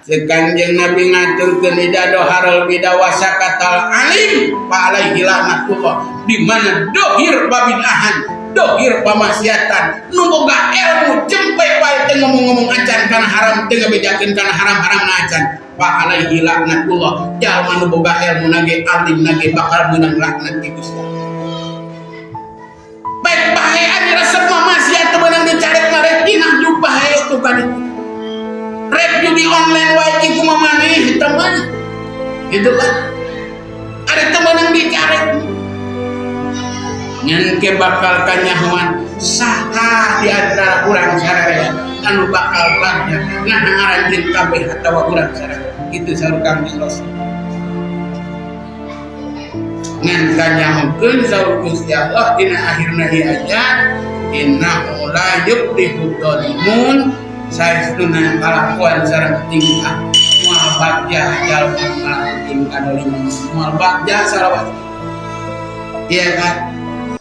Ceuk Kangjeng Nabi ngaturkeun idza doharul bidah wa sakatal alim fa alaihi laknatullah. Di mana dohir pabid'ahan, dohir pamaksiatan, nu boga ilmu cempe wae teu ngomong-ngomong acan kana haram, teu ngabejakeun kana haram-haram na acan. Fa alaihi laknatullah. Jalma nu boga ilmu nage alim nage bakal meunang laknat ti Gusti Allah. Baik bae ari resep mah maksiat teu meunang dicarek marek dinah jubah hayo tuh kan itu. Rek judi online wae ki kumaha maneh eta mah. Gitu kan. Ari teu meunang dicarek. Ngan ke bakal kanyahoan saha di antara urang sararea anu bakal bagja nah aranjeun kabeh atawa urang sararea. Itu saur Kangjeng Rasul. Ngan kanyahokeun saur Gusti Allah dina akhirna ieu ayat innahu la yuflihud zalimun, saestuna kalakuan sareng tingkah moal bagja jalma ngalakukeun kadoliman, moal bagja salawat. Iya kan?